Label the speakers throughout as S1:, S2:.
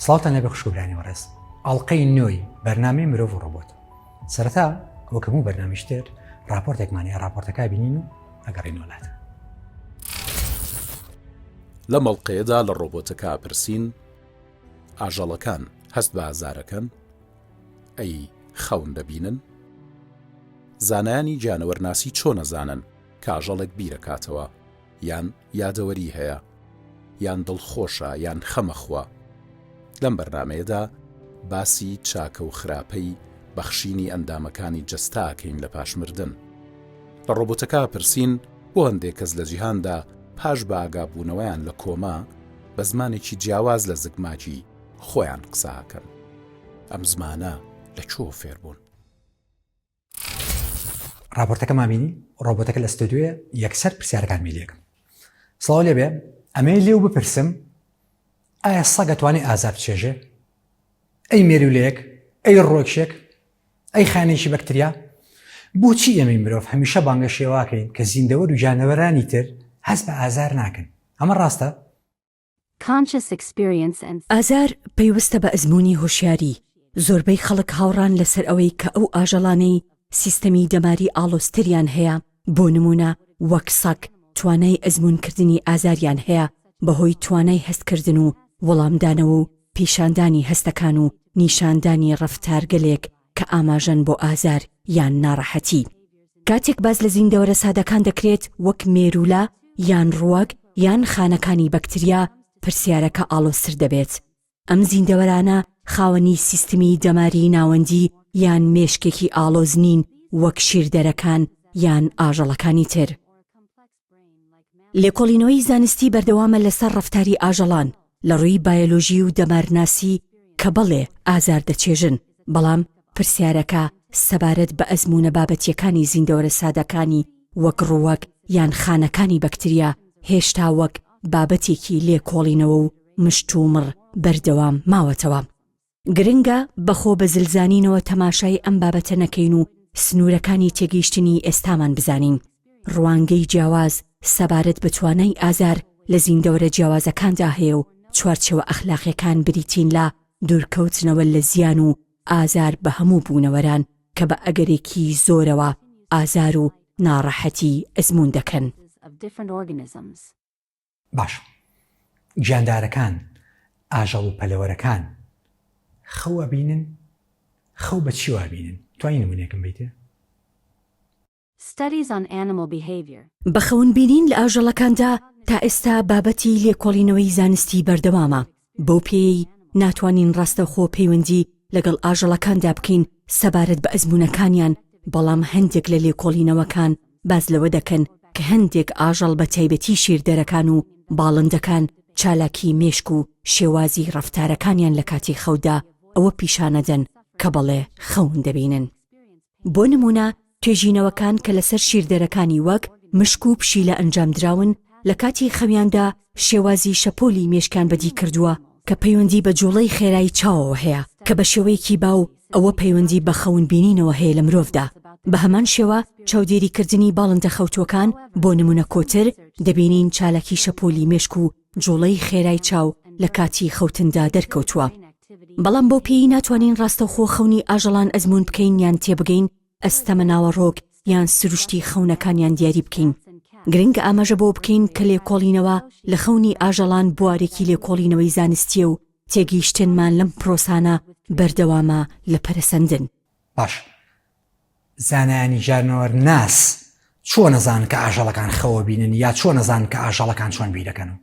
S1: سڵاوتان لێبێ خوشک و برایانی بەڕێز ئەڵقەی نوێی بەرنامەی مرۆڤ و ڕۆبۆت سەرەتا وەک هەموو بەرنامەی تر راپۆرتێکمان هەیە راپۆرتەکە بینین و ئەگەڕێینەوە لات.
S2: لەم ئەڵقەیەدا لە ڕۆبۆتەکە ئەپرسین ئاژەڵەکان هەست بە ئازارەکەن؟ ئەی خەون دەبینن؟ زانایانی گیانەوەرناسی چۆن ئەزانن کە ئاژەڵێک بیرەکاتەوە یان یادەوەری هەیە یان دڵخۆشە یان خەمەخوا؟ لەم بەرنامەیەدا باسی چاکە و خراپەی بەخشینی ئەندامەکانی جەستە ئەکەین لە پاش مردن. لە ڕۆبۆتەکە ئەپرسین بۆ هەندێک کەس لە جیهاندا پاش بەئاگابوونەوەیان لە کۆما بە زمانێکی جیاواز لە زگماکی خۆیان قسە ئەکەن؟ ئەم زمانە لە کوێوە فێربوون؟
S1: راپۆرتەکەمان بینی ڕۆبۆتەکە لە ستۆدیۆیە یەکسەر پرسیارەکانمی لێکم سڵاو لێبێ ئەمەی لێو بپرسم ئایا سەگە توانێت ئازار بچێژێ ئەی مێرولەیەک ئەی ڕۆکشێک ئەی خانێکی بەکتریا بۆچی ئێمەی مرۆڤ هەمیشە بانگە شێواکەین کە زیندەوەر و گیانەوەرانی تر هەست بە ئازار ناکەن ئەمە ڕاستە
S3: ئازار پەیوەستە بە ئەزموونی هۆشیاری، زۆربەی خەڵک هاوڕان لەسەر ئەوەی کە ئەو ئاژەڵانەی سیستەمی دەماری ئاڵۆزتریان هەیە، بۆ نموونە وەک سەگ، توانای ئەزموونکردنی ئازاریان هەیە بەهۆی توانای هەستکردن و وەڵامدانەوە و پیشاندانی هەستەکان و نیشاندانی ڕەفتارگەلێک کە ئاماژەن بۆ ئازار یان ناڕەحەتی. کاتێک باس لە زیندەوەرە سادەکان دەکرێت وەک مێروولە یان ڕووەک یان خانەکانی بەکتریا، پرسیارەکە ئاڵۆزتر دەبێت. ئەم زیندەوەرانە خاوەنی سیستمی دەماری ناوەندی یان مێشکێکی ئاڵۆز نین وەک شیردەرەکان یان ئاژەڵەکانی تر. لێکۆڵینەوەی زانستی بەردەوامە لەسەر ڕەفتاری ئاژەڵان لە ڕووی بایۆلۆژی و دەمارناسی کە بەڵێ ئازار دەچێژن، بەڵام پرسیارەکە سەبارەت بە ئەزموونە بابەتییەکانی زیندەوەرە سادەکانی وەک ڕووەک یان خانەکانی بەکتریا هێشتا وەک بابەتێکی لێکۆڵینەوە و مشتومڕ بەردەوام ماوەتەوە. گرنگە بە خۆ بە زلزانینەوە تەماشای ئەم بابەتە نەکەین و سنوورەکانی تێگەیشتنی ئێستامان بزانین. ڕوانگەی جیاواز سەبارەت بە توانای ئازار لە زیندەوەرە جیاوازەکاندا هەیە و چوارچێوە ئەخلاقیەکان بریتین لە دوورکەوتنەوە لە زیان و ئازار بە هەموو بوونەوەران کە بە ئەگەرێکی زۆرەوە ئازار و ناڕەحەتی ئەزموون دەکەن.
S1: باشە گیاندارەکان ئاژەڵ و پەلەوەرەکان خەو ئەبینن؟ خەو بە چیوە ئەبینن؟ توانی نمونەیەکم بەیتێ؟
S3: Studies on animal behavior. بە خەونبینین لە ئاژەڵەکاندا تا ئێستا بابەتی لێکۆڵینەوەی زانستی بەردەوامە، بەو پێیەی ناتوانین ڕاستەوخۆ پەیوەندی لەگەڵ ئاژەڵەکاندا بکەین سەبارەت بە ئەزموونەکانیان، بەڵام هەندێک لە لێکۆڵینەوەکان باس لەوە دەکەن کە هەندێک ئاژەڵ بە تایبەتی شیردەرەکان و باڵندەکان چالاکی مێشک و شێوازی ڕەفتارەکانیان لە کاتی خەودا ئەوە پیشانەدەن کە بەڵێ خەون دەبینن. بۆ نموونە توێژینەوەکان کە لەسەر شیردەرەکانی وەک مشک و پشیلە ئەنجامدراون، لە کاتی خەویاندا شێوازی شەپۆلی مێشکیان بەدی کردووە کە پەیوەندی بە جوڵەی خێرای چاوەوە هەیە کە بە شێوەیەکی باو ئەوە پەیوەندی بە خەون بینینەوە هەیە لە مرۆڤدا. بە هەمان شێوە چاودێریکردنی باڵندە خەوتووەکان بۆ نموونە کۆتر، دەبینین چالاکی شەپۆلی مێشک و جوڵەی خێرای چاو لە کاتی خەوتندا دەرکەوتووە. بەڵام بەو پێیەی ناتوانین ڕاستەوخۆ خەونی ئاژەڵان ئەزموون بکەین یان تێبگەین، ئەستەمە ناوەڕۆک یان سروشتی خەونەکانیان دیاری بکەین. گرنگە ئاماژە بەوە بکەین کە لێکۆڵینەوە لە خەونی ئاژەڵان بوارێکی لێکۆڵینەوەی زانستییە و تێگەیشتنمان لەم پرۆسانە بەردەوامە لە پەرەسەندن.
S1: باش زانایانی گیانەوەرناس چۆن ئەزانن کە ئاژەڵەکان خەوە بینن یا چۆن ئەزانن کە ئاژەڵەکان چۆن بیرەکەنەوە؟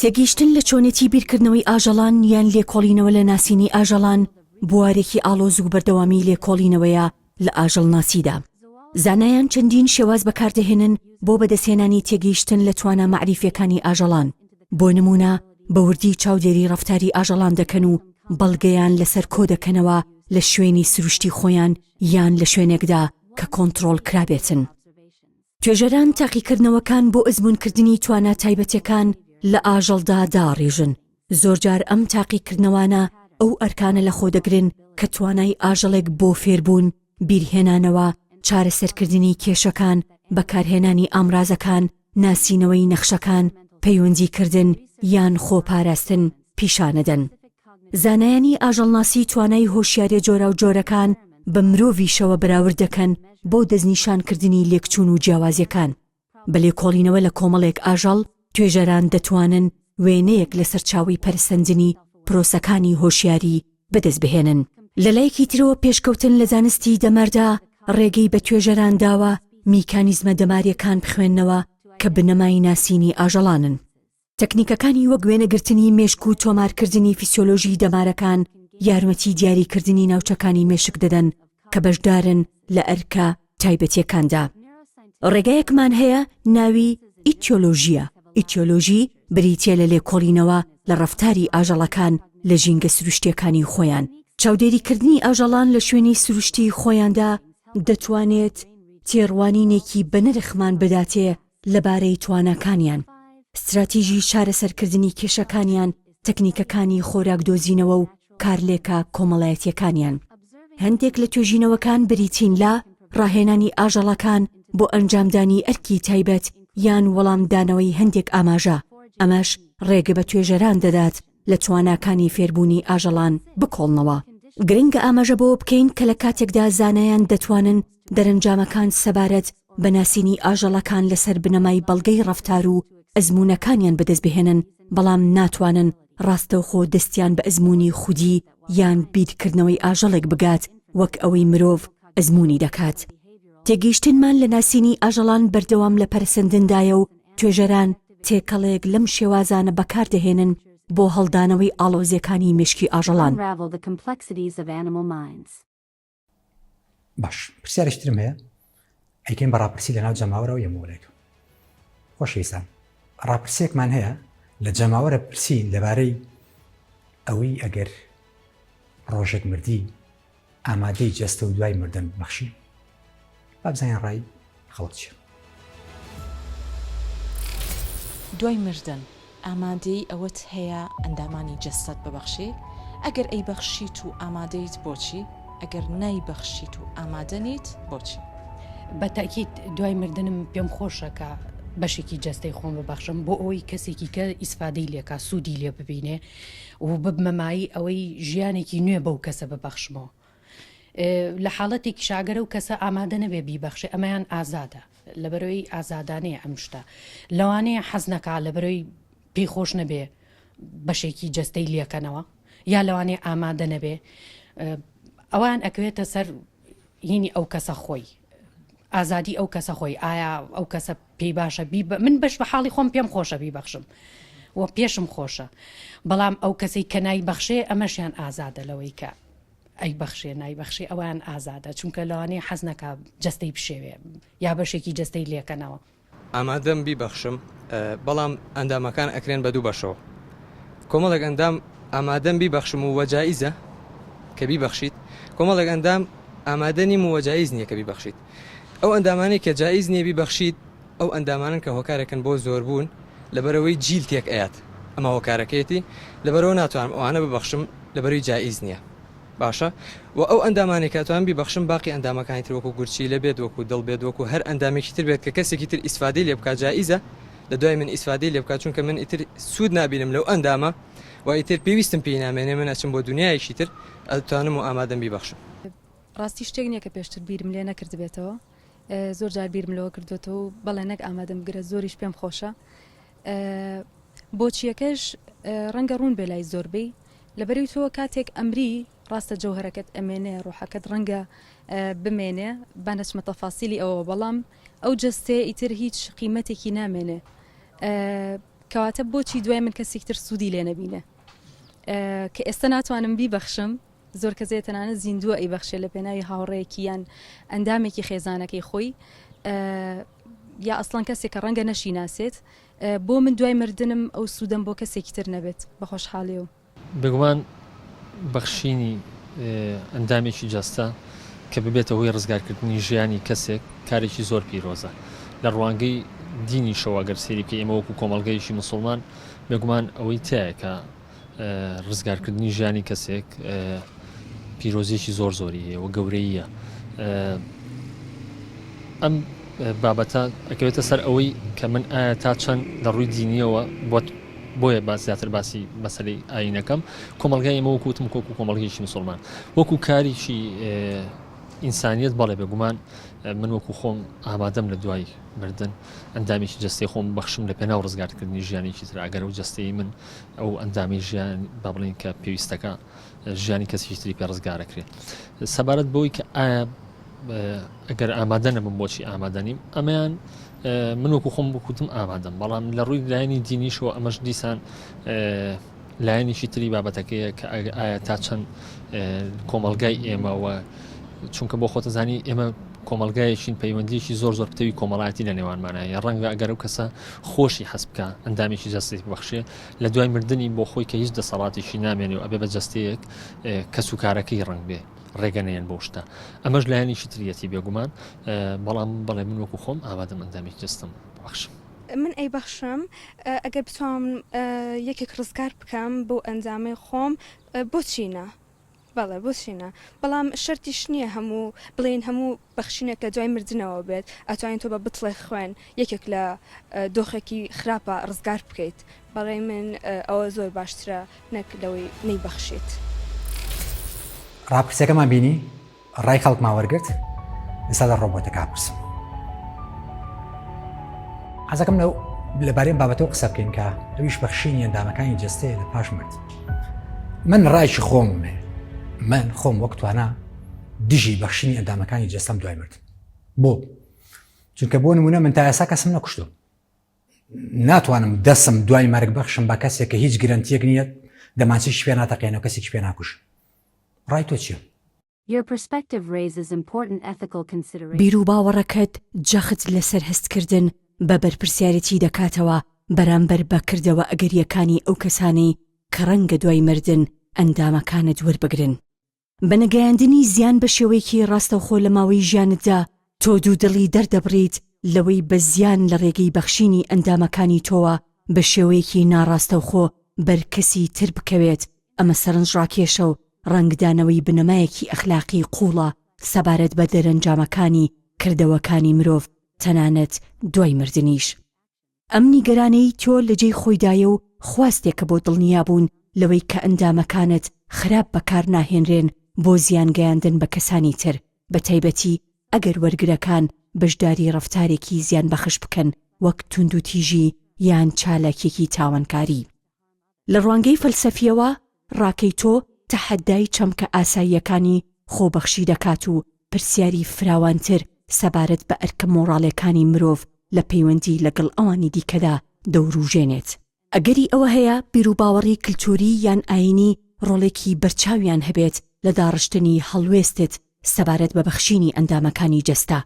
S3: تێگەیشتن لە چۆنێتی بیرکردنەوەی ئاژەڵان یان لێکۆڵینەوە لە ناسینی ئاژەڵان بوارێکی ئاڵۆز و بەردەوامی لێکۆڵینەوەیە لە ئاژەڵناسیدا. زانایان چەندین شێواز بەکاردەهێنن بۆ بەدەستهێنانی تێگەیشتن لە توانا مەعریفیەکانی ئاژەڵان، بۆ نموونە بە وردی چاودێری ڕەفتاری ئاژەڵان دەکەن و بەڵگەیان لەسەر کۆدەکەنەوە لە شوێنی سروشتی خۆیان یان لە شوێنێکدا کە کۆنتڕۆڵ کرابێتن. توێژەران تاقیکردنەوەکان بۆ ئەزموونکردنی توانا تایبەتیەکان لە ئاژەڵدا داڕێژن، زۆرجار ئەم تاقیکردنەوانە ئەو ئەرکانە لەخۆدەگرن کە توانای ئاژەڵێک بۆ فێربوون، بیرهێنانەوە، چارەسەرکردنی کێشەکان، بەکارهێنانی ئامرازەکان، ناسینەوەی نەخشەکان، پەیوەندیکردن، یان خۆپاراستن پیشانەدەن. زانایانی ئاژەڵناسی توانای هۆشیاریە جۆراوجۆرەکان بە مرۆڤیشەوە بەراورد دەکەن بۆ دەستنیشانکردنی لێکچوون و جیاوازیەکان. بە لێکۆڵینەوە لە کۆمەڵێک ئاژەڵ، توێژەران دەتوانن وێنەیەک لە سەرچاوەی پەرەسەندنی پرۆسەکانی هۆشیاری بەدەست بهێنن. لە لایەکی ترەوە پێشکەوتن لە زانستی دەماردا ڕێگەی بە توێژەران داوە میکانیزمە دەمارییەکان بخوێننەوە کە بنەمای ناسینی ئاژەڵانن. تەکنیکەکانی وەک وێنەگرتنی مێشک و تۆمارکردنی فیسیۆلۆژی دەمارەکان یارمەتی دیاریکردنی ناوچەکانی مێشک دەدەن کە بەشدارن لە ئەرکە تایبەتیەکاندا. ڕێگایەکمان هەیە ناوی ئیتیۆلۆژییە، ئیتیۆلۆژی بریتییە لە لێکۆڵینەوە لە ڕەفتاری ئاژەڵەکان لە ژینگە سروشتییەکانی خۆیان. چاودێریکردنی ئاژەڵان لە شوێنی سروشتیی خۆیاندا دەتوانێت تێڕوانینێکی بەنرخمان بداتێ لەبارەی تواناکانیان، ستراتیژی چارەسەرکردنی کێشەکانیان، تەکنیکەکانی خۆراک دۆزینەوە و کارلێکە کۆمەڵایەتییەکانیان. هەندێک لە توێژینەوەکان بریتین لە، ڕاهێنانی ئاژەڵەکان بۆ ئەنجامدانی ئەرکی تایبەت یان وەڵامدانەوەی هەندێک ئاماژە، ئەمەش ڕێگە بە توێژەران دەدات لە تواناکانی فێربوونی ئاژەڵان بکۆڵنەوە. گرنگە ئاماژە بەوە بکەین کە لە کاتێکدا زانایان دەتوانن دەرەنجامەکان سەبارەت بە ناسینی ئاژەڵەکان لەسەر بنەمای بەڵگەی ڕەفتار و ئەزموونەکانیان بەدەست بهێنن، بەڵام ناتوانن ڕاستەوخۆ دەستیان بە ئەزموونی خودی یان بیرکردنەوەی ئاژەڵێک بگات وەک ئەوەی مرۆڤ ئەزموونی دەکات. تێگەیشتنمان لە ناسینی ئاژەڵان بەردەوام لە پەرەسەندندایە و توێژەران تێکەڵەیەک لەم شێوازانە بەکاردەهێنن بۆ هەڵدانەوەی ئاڵۆزییەکانی مێشکی ئاژەڵان.
S1: باش پرسیارێکی ترم هەیە ئەیکەین بە ڕاپرسی لەناو جەماوەرەوە یەمەوە لای تۆ خۆشەویستان ڕاپرسیەکمان هەیە لە جەماوەرە پرسین لەبارەی ئەوەی ئەگەر ڕۆژێک مردی ئامادەی جەستە و دوای مردن ببەخشی با بزانین ڕای خەڵک چیە.
S4: دوای مردن ئامادەیی ئەوەت هەیە ئەندامانی جەستەت ببەخشی؟ ئەگەر ئەیبەخشیت و ئامادەیت بۆچی؟ ئەگەر نایبەخشیت و ئامادە نیت بۆچی؟
S5: بە تەئکید دوای مردنم پێم خۆشە کە بەشێکی جەستەی خۆم ببەخشم بۆ ئەوەی کەسێکی کە ئیسفادەی لێکا سوودی لێ ببینێ و ببمە مایەی ئەوەی ژیانێکی نوێ بەو کەسە ببەخشمەوە. لە حاڵەتێکیشا ئەگەر ئەو کەسە ئامادە نەبێ بیبەخشێ ئەمەیان ئازادە لەبەرەوەی ئازادانەیە ئەم شتە لەوانەیە حەز نەکا لەبەرەوەی پێی خۆش نەبێ بەشێکی جەستەی لێکەنەوە یا لەوانەیە ئامادە نەبێ ئەوان ئەکەوێتە سەر هینی ئەو کەسە خۆی ئازادی ئەو کەسە خۆی ئایا ئەو کەسە پێی باشە بی من بەش بە حاڵی خۆم پێم خۆشە بیبەخشم و پێشم خۆشە بەڵام ئەو کەسەی کە نای بەخشێ ئەمەشیان ئازادە لەوەی کە ئەیبەخشێ نایبەخشێ ئەوان ئازادە چونکە لەوانەیە حەز نەکا جەستەی بشێوێ یا بەشێکی جەستەی لێکەنەوە.
S6: ئامادەم بیبەخشم بەڵام ئەندامەکان ئەکرێن بە دوو بەشەوە کۆمەڵێک ئەندام ئامادەم بیبەخشم و وەجائیزە کە بیبەخشیت کۆمەڵێک ئەندام ئامادە نیم و وەجائیز نییە کە بیبەخشیت ئەو ئەندامانەی کە جائیز نییە بیبەخشیت ئەو ئەندامانەن کە هۆکارێکن بۆ زۆربوون لەبەرئەوەی جیل تێک ئەیات ئەمە هۆکارەکەیەتی لەبەرئەوە ناتوانم ئەوانە ببەخشم لەبەرئەوەی جائیز نییە باشە وە ئەو ئەندامانەی کە ئەتوانم بیبەخشم باقی ئەندامەکانی تر وەکو گورچیلە بێت وەکو دڵ بێت وەکو هەر ئەندامێکی تر بێت کە کەسێکی تر ئیسفادەی لێ بکات جائیزە لە دوای من ئیسفادەی لێ بکات چونکە من ئیتر سوود نابینم لەو ئەندامە و ئیتر پێویستم پێی نامێنێ من ئەچم بۆ دنیایەکی تر ئەتوانم و ئامادەم بیبەخشم.
S7: ڕاستی شتێک نییە کە پێشتر بیرم لێ نەکردبێتەوە زۆر جار بیرم لەوە کردوێتەوە و بەڵێ نەک ئامادەم بگرە زۆریش پێم خۆشە بۆچیەکەش ڕەنگە ڕوون بێ لای زۆربەی لەبەرەی تۆ کاتێک ئەمری ڕاستە جەوهرەکەت ئەمێنێ ڕۆحەکەت ڕەنگە بمێنێ با نەچمە تەفاسیلی ئەوە بەڵام ئەو جەستەیە ئیتر هیچ قیمەتێکی نامێنێ کەواتە بۆچی دوای من کەسێک تر سوودی لێ نەبینێ کە ئێستا ناتوانم بیبەخشم زۆر کەس هەیە تەنانەت زیندووە ئەیبەخشێ لە پێناوی هاوڕێیەکی یان ئەندامێکی خێزانەکەی خۆی یا ئەسڵەن کەسێک کە ڕەنگە نەشی ناسێت بۆ من دوای مردنم ئەو سوودەم بۆ کەسێکی تر نەبێت بە خۆشحاڵیەوە.
S8: بێگومان بەخشینی ئەندامێکی جەستە کە ببێتە هۆی ڕزگارکردنی ژیانی کەسێک کارێکی زۆر پیرۆزە لە ڕوانگەی دینیشەوە گەر سەیری بکەی ئێمە وەکو کۆمەڵگەیەکی موسڵمان بێگومان ئەوەی تیایە کە ڕزگارکردنی ژیانی کەسێک پیرۆزیەکی زۆر زۆری هەیە و گەورەییە ئەم بابەتە ئەکەوێتە سەر ئەوەی کە من ئایا تا چەند لە ڕووی دینیەوە بۆت. بۆیە باس زیاتر باسی مەسەلەی ئایینەکەم کۆمەڵگای ئێمە وەکو وتم کۆکو کۆمەڵگەیەکی مسوڵمان وەکو کاریکی ئینسانیت بەڵێ بێگومان من وەکو خۆم ئامادەم لە دوای مردن ئەندامێکی جەستەی خۆم بەخشم لە پێناو ڕزگارکردنی ژیانێکی تر ئەگەر ئەو جەستەی من ئەو ئەندامی ژیان با بڵین کە پێویستەکە ژیانی کەسێکی تری پێ ڕزگارەکرێ سەبارەت بەوەی کە ئایا ئەگەر ئامادە نەبم بۆچی ئامادە نیم ئەمەیان من وەکو خۆم بکوتم ئامادەم بەڵام لە ڕووی لایەنی دینیشەوە ئەمەش دیسان لایەنێکی تری بابەتەکەیە کە ئایا تا چەند کۆمەلگای ئێمەوە چونکە بۆ خۆتەزانی ئێمە کۆمەلگایەکین پەیوەندیکی زۆر زۆر پتەوی کۆمەڵایەتی لە نێوانمانایە ڕەنگە ئەگەر و کەسە خۆشی حەز بکە ئەندامێکی جەستەی ببەخشێ لە دوای مردنی بۆ خۆی کە هیچ دەسەڵاتێکی نامێنێ و ئەبێ بە جەستەیەک کەس و کارەکەی ڕەنگ بێ ڕێگە نەیەن بۆ شتە ئەمەش لایەنێکی تریەتی بێگومان بەڵام بەڵێ من وەکو خۆم ئامادەم ئەندامێکی جەستەم ببەخشم.
S9: من ئەیبەخشم ئەگەر بتوانم یەکێک ڕزگار بکەم بەو ئەندامەی خۆم بۆچی نا بەڵێ بۆچی نا بەڵام شەرتیش نییە هەموو بڵێین هەموو بەخشینێک لە دوای مردنەوە بێت ئەتوانین تۆ بە بتڵێک خوێن یەکێک لە دۆخێکی خراپە ڕزگار بکەیت بەڕای من ئەوە زۆر باشترە نەک لەوەی نەیبەخشیت.
S1: ڕاپرسیەکەمان بینی ڕای خەڵکمان وەرگرت ئێستا لە ڕۆبۆتەکە ئەپرسم حەزەکەم لەو لەبارەی بابەتەوە قسە بکەین کە ئەویش بەخشینی ئەندامەکانی جەستەیە لە پاش مرد من ڕایکی خۆم هەیە من خۆم وەک توانا دژی بەخشینی ئەندامەکانی جەستەم دوای مرد بۆ چونکە بۆ نمونە من تا ئێستا کەسم نەکوشتو ناتوانم دەسم دوای مەرگ بەخشم بە کەسێک کە هیچ گرنتیەک نییە دەمانچێکی پێ ناتەقێنەوە کەسێکی پێ ناکوژ ڕای تۆ چییە؟
S3: Your perspective raises important ethical considerations. بیروباوەڕەکەت جەخت لەسەر هەستکردن بە بەرپرسیارێتی دەکاتەوە بەرامبەر بە کردەوە ئەگەرییەکانی ئەو کەسانەی کە ڕەنگە دوای مردن ئەندامەکانت وەربگرن. بە نەگەیاندنی زیان بە شێوەیەکی ڕاستەوخۆ لە ماوەی ژیانتدا، تۆ دوودڵی دەردەبڕیت لەوەی بە زیان لە ڕێگەی بەخشینی ئەندامەکانی تۆوە بە شێوەیەکی ناڕاستەوخۆ بەر کەسی تر بکەوێت، ئەمە سەرنجڕاکێشە و ڕەنگدانەوەی بنەمایەکی ئەخلاقی قووڵە سەبارەت بە دەرەنجامەکانی کردەوەکانی مرۆڤ تەنانەت دوای مردنیش. ئەم نیگەرانەی تۆ لە جێی خۆیدایە و خواستێکە بۆ دڵنیابوون لەوەی کە ئەندامەکانت خراپ بەکارناهێنرێن بۆ زیانگەیاندن بە کەسانی تر، بەتایبەتی ئەگەر وەرگرەکان بەشداری ڕەفتارێکی زیانبەخش بکەن وەک توندوتیژی یان چالاکییەکی تاوانکاری. لە ڕوانگەی فەلسەفییەوە، ڕاکەی تۆ تەحەدای چەمکە ئاساییەکانی خۆبەخشی دەکات و پرسیاری فراوانتر سەبارەت بە ئەرکە مۆڕاڵیەکانی مرۆڤ لە پەیوەندی لەگەڵ ئەوانی دیکەدا دەوروژێنێت. ئەگەری ئەوە هەیە بیروباوەڕی کلتوری یان ئایینی ڕۆڵێکی بەرچاویان هەبێت لە داڕشتنی هەڵوێستت سەبارەت بە بەخشینی ئەندامەکانی جەستە.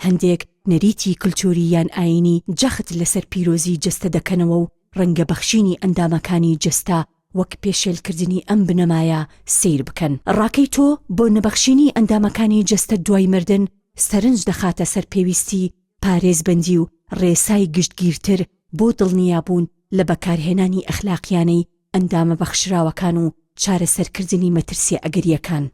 S3: هەندێک نەریتی کلتوری یان ئایینی جەخت لەسەر پیرۆزی جەستە دەکەنەوە و ڕەنگە بەخشینی ئەندامەکانی جەستە وەک پێشێلکردنی ئەم بنەمایە سەیر بکەن. ڕاکەی تۆ بۆ نەبەخشینی ئەندامەکانی جەستە دوای مردن سەرنج دەخاتە سەر پێویستی پارێزبەندی و ڕێسای گشتگیرتر بۆ دڵنیابوون لە بەکارهێنانی ئەخلاقیانەی ئەندامە بەخشراوەکان و چارەسەرکردنی مەترسییە ئەگەرییەکان.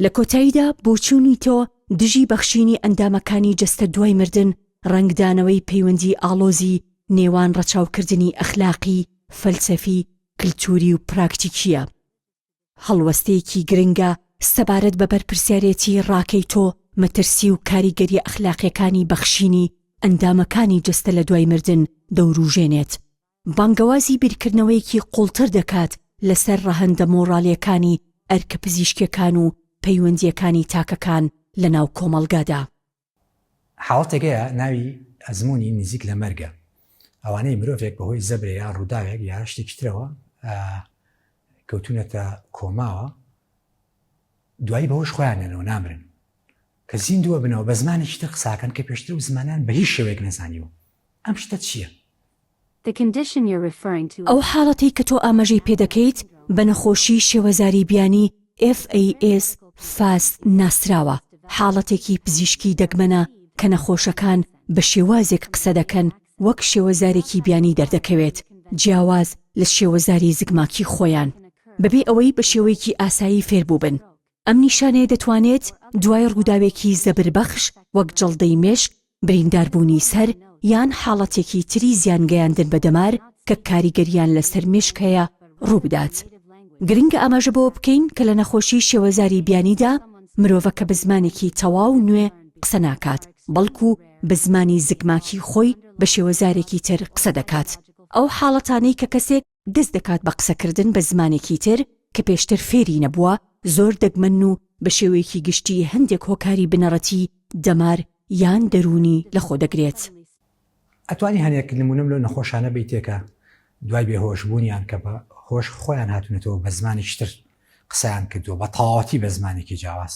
S3: لە کۆتاییدا بۆچوونی تۆ دژی بەخشینی ئەندامەکانی جەستە دوای مردن ڕەنگدانەوەی پەیوەندی ئاڵۆزی نێوان ڕەچاوکردنی ئەخلاقی، فەلسەفی، کلتوری و پراکتیکییە. هەڵوەستەیەکی گرنگە سەبارەت بە بەرپرسیارێتی ڕاکەی تۆ، مەترسی و کاریگەرییە ئەخلاقییەکانی بەخشینی ئەندامەکانی جەستە لە دوای مردن دەوروژێنێت. بانگەوازی بیرکردنەوەیەکی قوڵتر دەکات لەسەر ڕەهەندە مۆڕالیەکانی ئەرکە پزیشکیەکان و پەیوەندیەکانی تاکەکان لەناو کۆمەڵگادا.
S1: حاڵەتێک هەیە ناوی ئەزموونی نزیک لە مەرگە، ئەوانەی مرۆڤێک بەهۆی زەبرێ یا ڕووداوێک یا شتێکی ترەوە کەوتونەتە کۆماوە دوایی بەهۆش خۆیان نەنەوە نامرن کە زیندووە بنەوە بە زمانێکی تر قساکەن کە پێشتر و زمانیان بە هیچ شێوەیەک نەزانیوە ئەم شتە چییە؟
S3: ئەو حاڵەتەی کە تۆ ئاماژەی پێدەکەیت بە نەخۆشی شێوەزاری بیانی FAS فاس ناسراوە، حاڵەتێکی پزیشکی دەگمەنە کە نەخۆشەکان بە شێوازێک قسە دەکەن وەک شێوەزارێکی بیانی دەردەکەوێت جیاواز لە شێوەزاری زگماکی خۆیان بەبێ ئەوەی بە شێوەیەکی ئاسایی فێربووبن. ئەم نیشانەیە دەتوانێت دوای ڕووداوێکی زەبربەخش وەک جەڵدەی مێشک، برینداربوونی سەر، یان حاڵەتێکی تری زیانگەیاندن بە دەمار. کە کاریگەریان لەسەر مێشک هەیە ڕووبدات. گرنگە ئاماژە بەوە بکەین کە لە نەخۆشی شێوەزاری بیانیدا مرۆڤەکە بە زمانێکی تەواو نوێ قسە ناکات، بەڵکو بە زمانی زگماکی خۆی بە شێوەزارێکی تر قسە دەکات. ئەو حاڵەتانەی کە کەسێک دەست دەکات بە قسەکردن بە زمانێکی تر کە پێشتر فێری نەبووە زۆر دەگمەنن و بە شێوەیەکی گشتی هەندێک هۆکاری بنەڕەتی دەمار یان دەروونی لەخۆ دەگرێت.
S1: ئەتوانی هەنێک نمونەم لەو نەخۆشانە بەیتێ کە دوای بێهۆش بوونیان کە بە هۆش خۆیان هاتونەتەوە بە زمانێکی تر قسەیان کردووە بە تەواوەتی بە زمانێکی جیاواز؟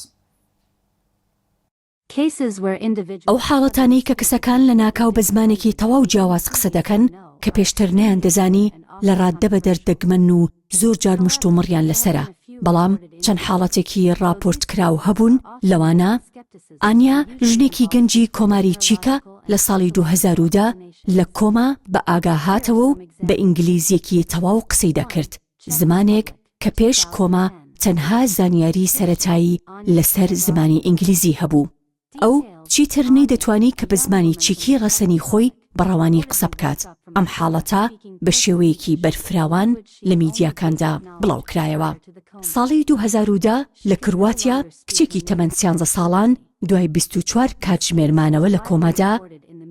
S3: ئەو حاڵەتانەی کە کەسەکان لەناکاو بە زمانێکی تەواو جیاواز قسە دەکەن کە پێشتر نەیاندەزانی لە ڕاددەبەدەر دەگمەن و زۆر جار مشتومڕیان لەسەرە، بەڵام چەند حاڵەتێکی ڕاپۆرتکراو هەبوون لەوانە، ئانیا ژنێکی گەنجی کۆماری چیکە لە ساڵی 2010 لە کۆما بە ئاگا هاتەوە و بە ئینگلیزییەکی تەواو قسەی دەکرد، زمانێک کە پێش کۆما تەنها زانیاری سەرەتایی لەسەر زمانی ئینگلیزی هەبوو. ئەو چیتر نەیدەتوانی کە بە زمانی چیکی ڕەسەنی خۆی بە ڕەوانی قسە بکات، ئەم حاڵەتە بە شێوەیەکی بەرفراوان لە میدیاکاندا بڵاوکرایەوە. ساڵی 2010 لە کرواتیا کچێکی تەمەن سیانزە ساڵان دوای 24 کاتژمێر مانەوە لە کۆمادا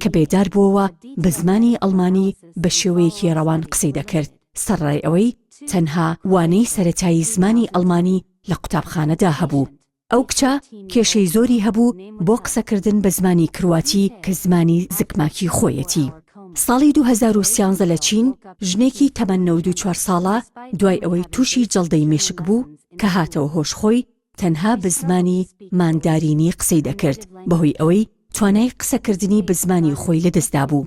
S3: کە بێدار بووەوە بە زمانی ئەڵمانی بە شێوەیەکی ڕەوان قسەی دەکرد، سەرەڕای ئەوەی تەنها وانەی سەرەتایی زمانی ئەڵمانی لە قوتابخانەدا هەبوو. ئەو کچە کێشەی زۆری هەبوو بۆ قسەکردن بە زمانی کرواتی کە زمانی زکماکی خۆیەتی. ساڵی 2013 لە چین ژنێکی تەمەن 94 ساڵە دوای ئەوەی تووشی جەڵدەی مێشک بوو کە هاتەوە هۆش خۆی تەنها بە زمانی ماندارینی قسەی دەکرد بەهۆی ئەوەی توانای قسەکردنی بە زمانی خۆی لەدەستدابوو.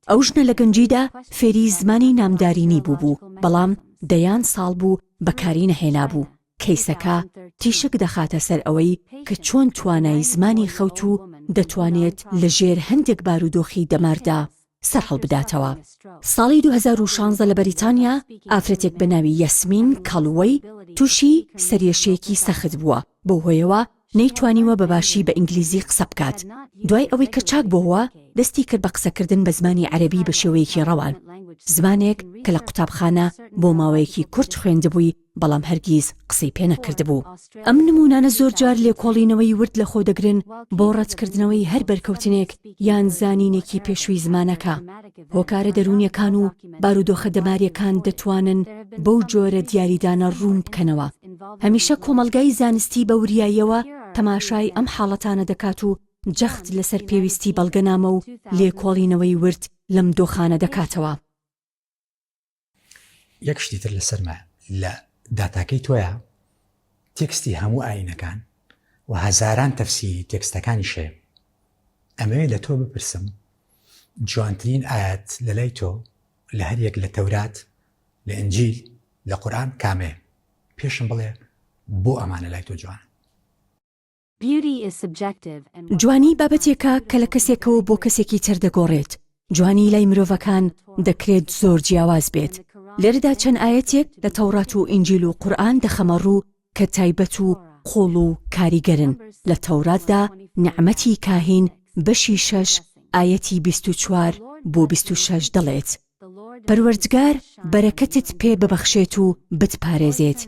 S3: ئەو ژنە لە گەنجیدا فێری زمانی نامدارینی بووبوو بەڵام دەیان ساڵ بوو بەکاری نەهێنابوو. کەیسەکە تیشک دەخاتە سەر ئەوەی کە چۆن توانای زمانی خەوتوو دەتوانێت لە ژێر هەندێک بارودۆخی دەماردا سەرهەڵبداتەوە. ساڵی 2016 لە بەریتانیا ئافرەتێک بە ناوی یەسمین کاڵوەی تووشی سەرێشەیەکی سەخت بووە، بەو هۆیەوە نەیتوانیوە بە باشی بە ئینگلیزی قسە بکات. دوای ئەوەی کە چاک بۆوە، دەستی کرد بە قسەکردن بە زمانی عەرەبی بە شێوەیەکی ڕەوان، زمانێک کە لە قوتابخانە بۆ ماوەیەکی کورت خوێندبووی بەڵام هەرگیز قسەی پێ نەکردبوو. ئەم نموونانە زۆرجار لێکۆڵینەوەی ورد لەخۆ دەگرن بۆ ڕەتکردنەوەی هەر بەرکەوتنێک یان زانینێکی پێشووی زمانەکە. هۆکارە دەروونییەکان و بارودۆخە دەمارییەکان دەتوانن بەو جۆرە دیاریدانە ڕوون بکەنەوە. هەمیشە کۆمەڵگای زانستی بە وریاییەوە تەماشای ئەم حاڵەتانە دەکات و جەخت لەسەر پێویستی بەڵگەنامە و لێکۆڵینەوەی ورد لەم دۆخانە دەکاتەوە.
S1: یەک شتی تر لەسەرمە لە داتاکەی تۆیا تێکستی هەموو ئاینەکان و هەزاران تەفسیری تێکستەکانیش هەیە ئەمەوێ لە تۆ بپرسم جوانترین ئاەت لە لای تۆ لە هەر یەک لە تەورات لە ئنجیل لە قورآن کامەیە پێشم بڵێ بۆ ئەمانە لای تۆ جوانە
S3: جوانی بابەتێکە کە لە کەسێکەوە بۆ کەسێکی تر دەگۆڕێت، جوانی لای مرۆڤەکان دەکرێت زۆر جیاواز بێت، لێرەدا چەند ئایەتێک لە تەوڕات و ئینجیل و قورئان دەخەمە ڕوو کە تایبەت و قووڵ و کاریگەرن، لە تەوراتدا نیعمەتی کاهین بەشی شەش ئایەتی 24 بۆ 26 دەڵێت، پەروەردگار بەرەکەتت پێ ببەخشێت و بتپارێزێت،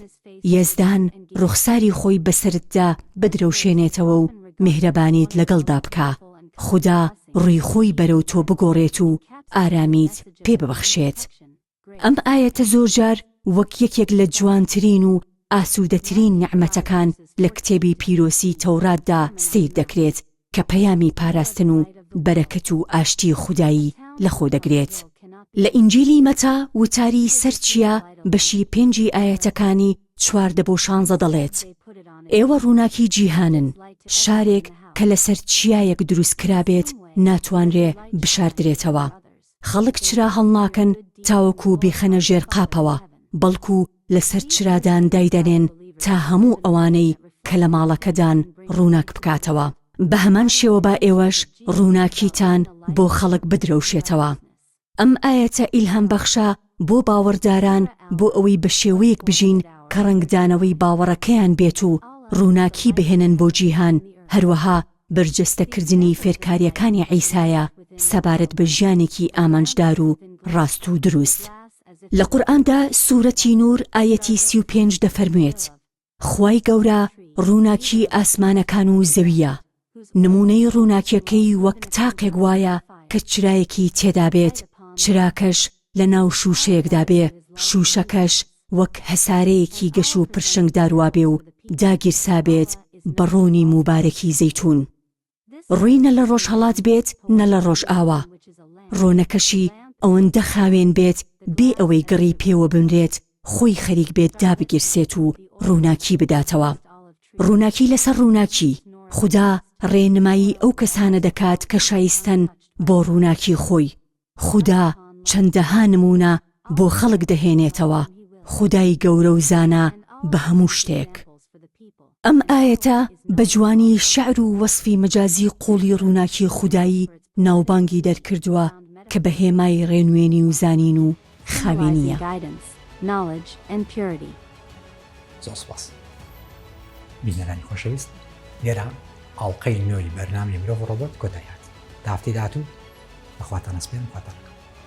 S3: یەزدان ڕوخساری خۆی بەسەرتدا بدرەوشێنێتەوە و میهرەبانیت لەگەڵدا بکا، خودا ڕووی خۆی بەرەو تۆ بگۆڕێت و ئارامیت پێ ببەخشێت. ئەم ئایەتە زۆرجار وەک یەکێک لە جوانترین و ئاسوودەترین نیعمەتەکان لە کتێبی پیرۆزی تەوراتدا سەیر دەکرێت کە پەیامی پاراستن و بەرەکەت و ئاشتی خودایی لەخۆدەگرێت. لە ئینجیلی مەتا وتاری سەر چیا بەشی پێنجی ئایەتەکانی 14 بۆ شانزە دەڵێت، ئێوە ڕووناکی جیهانن، شارێک کە لەسەر چیایەک دروست کرابێت ناتوانرێ بشاردرێتەوە. خەڵک چرا هەڵناکەن تاوەکو بیخەنە ژێر قاپەوە، بەڵکو لەسەر چرادان دایدەنێن تا هەموو ئەوانەی کە لە ماڵەکەدان ڕووناک بکاتەوە. بە هەمان شێوە با ئێوەش ڕووناکیتان بۆ خەڵک بدرەوشێتەوە. ئەم ئایەتە ئیلهامبەخشە بۆ باوەڕداران بۆ ئەوەی بە شێوەیەک بژین کە ڕەنگدانەوەی باوەڕەکەیان بێت و ڕووناکی بهێنن بۆ جیهان، هەروەها بەرجەستەکردنی فێرکارییەکانی عیسایە سەبارەت بە ژیانێکی ئامانجدار و ڕاست و دروست. لە قورئاندا سورەتی نور ئایەتی 35 دەفەرموێت، خوای گەورە ڕووناکی ئاسمانەکان و زەوییە، نموونەی ڕووناکیەکەی وەک تاقێک وایە کە چرایەکی تێدا بێت، چراکەش لە ناو شووشەیەکدا بێ، شووشەکەش وەک هەسارەیەکی گەش و پرشنگدار وابێ و داگیرسابێت بە ڕۆنی موبارەکی زەیتوون. ڕووی نە لە ڕۆژهەڵات بێت نە لە ڕۆژئاوا، ڕۆنەکەشی ئەوەندە خاوێن بێت بێ ئەوەی گڕی پێوە بنرێت خۆی خەریک بێت دابگیرسێت و ڕووناکی بداتەوە. ڕووناکی لەسەر ڕووناکی، خودا ڕێنمایی ئەو کەسانە دەکات کە شایستەن بۆ ڕووناکی خۆی، خودا چەندەها نموونە بۆ خەڵک دەهێنێتەوە، خودای گەورە و زانا بە هەموو شتێک. ئەم ئایەتە بە جوانی شیعر و وەسفی مەجازی قووڵی ڕووناکی خودایی ناوبانگی دەرکردووە کە بە هێمای ڕێنوێنی و زانین و خاوێنییە.
S1: زۆر سوپاس بینەرانی خۆشەویست لێرە ئاڵقەی نوێی بەرنامەی مرۆڤ و ڕۆبۆت کۆتایی هات تا هەفتەی داهاتوو بەخواتان ئەسپێرم خواتان لەگەڵ.